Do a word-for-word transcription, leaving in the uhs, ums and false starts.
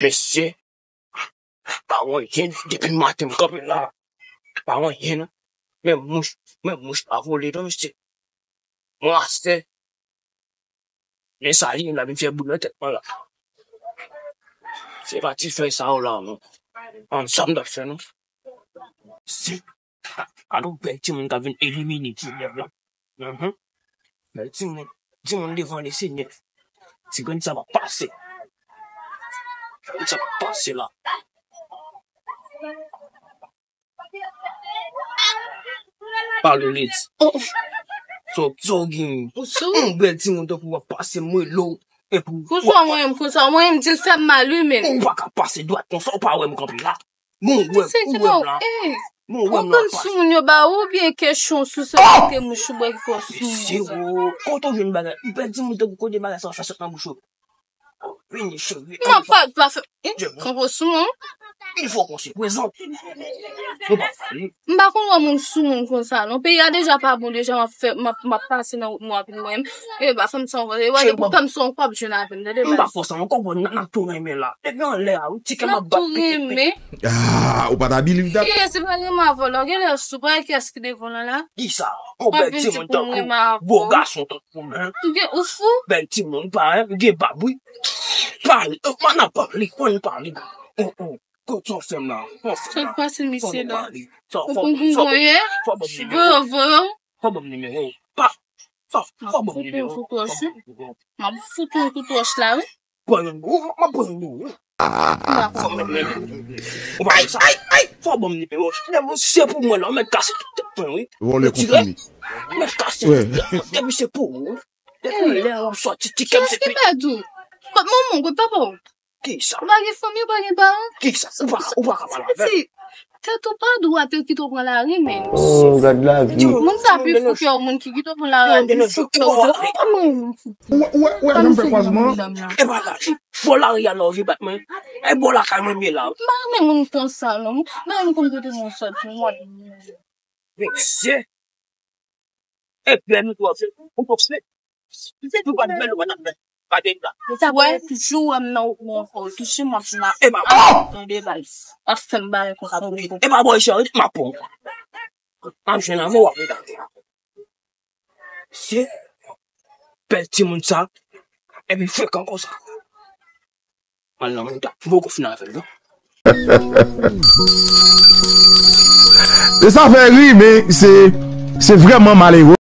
Mesye, pa anyen, depi maten m kanpe la. Pa anyen non. Men mouch, men mouch pa vole non, mesye. Mwen astè, men sa li la vin fè boul nan tèt mwen la. Se pa ti fèy sa yo la non. An sa m t ap fè non. Se, gade yon bèl timoun k ap vin elimine ti nèg la. Mhm. Bèl timoun, timoun devan Lesenyè. Ti grenn sa va pase. Ti grenn sa va pase la. Pale Leti. Oh. So, so gen. Ou sou? Yon bèl timoun tankou w ap pase mwen lo. Epi konsa mwen menm, konsa mwen menm di l fè m mal wi menm. Ou pa ka pase dwat konsa, ou pa wè m kanpe la. Bon, ou wè m, ou wè m la. Bon, ou wè m la. Konprann sou moun yo ba ou oubyen kesyon sou sa ki te mouch ou bwè ki fè w sou moun sa. Zero. Kote w jwenn bagay? M pèdi moun tankou kote bagay sa sa sot nan bouch ou. Vini cheri. M ap pa, pa fè. Kanpe sou moun. Il faut qu'on se présente. Nou pa pale. M pa konn wè moun sou moun konsa non. Peyi a deja pa bon, deja m ap fè, m ap, m ap pase nan wout mwen anpil mwen menm. E ba fè m sa yon, e wè depi w fè m sa yon, w ap jwenn avè m tande baz. M pa fè sa ankò, bon, n ap tou renmen la. Depi anlè a wi, ti kè m ap bat pete pete. Ah, ou pa ta believe that? Ye, se pa renmen avè w la, w genlè sou, pa kiyès ki devan w lan la. Kisa? Yon bèl timoun tankou, bo gason tankou mwen. Ou gen, ou fou? Bèl timoun, pa, gen bab wi. Pale, mwen ap pale, mwen pale. Oh, oh. Kote w fè m la? Sa k pase misye la? Ou konn gon ye? Voye, voye. Fò ban m nimewo. Pa, fò, fò ban m nimewo. M ap fout yon kout wòch la wi. Pran yon, m ap pran yon. Fò ban m nimewo. Ay, ay, ay, fò ban m nimewo. Nimewo se pou mwen la, ou mèt kase tout tèt mwen wi. Vòlè konfime. Ou mèt kase tout tèt mwen, depi se pou ou. Depi lè w ap sòti, ti kè m se pi. Kiyès ki pèdi w? Kot manman w, kot papa w? Kisa? Ou pa gen fanmi, ou pa gen paran? Kisa? Ou pa, ou pa ka pale avè m. Tèt ou pa dwat, yo kite w pran lari menm. Oh, gad lavi. Moun sa pi fou ke yon moun ki kite w pran lari, pi fou ke w. Ou wè, ou wè, ou wè jan m fè kwazman? E pa la. Bò lari a non, vye bat mwen. E bò lakay mwen m ye la. M pa renmen moun konsa non. M pa renmen konn kote moun sòti. Mesye. E pè nou twò, ou twò fè. Ou pa t bèl, ou pa t ap fè. Pa te la. Ou ta wè, toujou wè m nan wout mwen ankò. Toujou m ap di m ap tande baz. W ap fè m bagay konsa pou mwen. E pa bòy cheri, m ap pran. M ap jwenn avè w, w ap regarde. Se bèl timoun sa, epi frekan konsa. Al nan mouda. M poko fin avè l non. E sa fè ri, men se, se vrèman malere.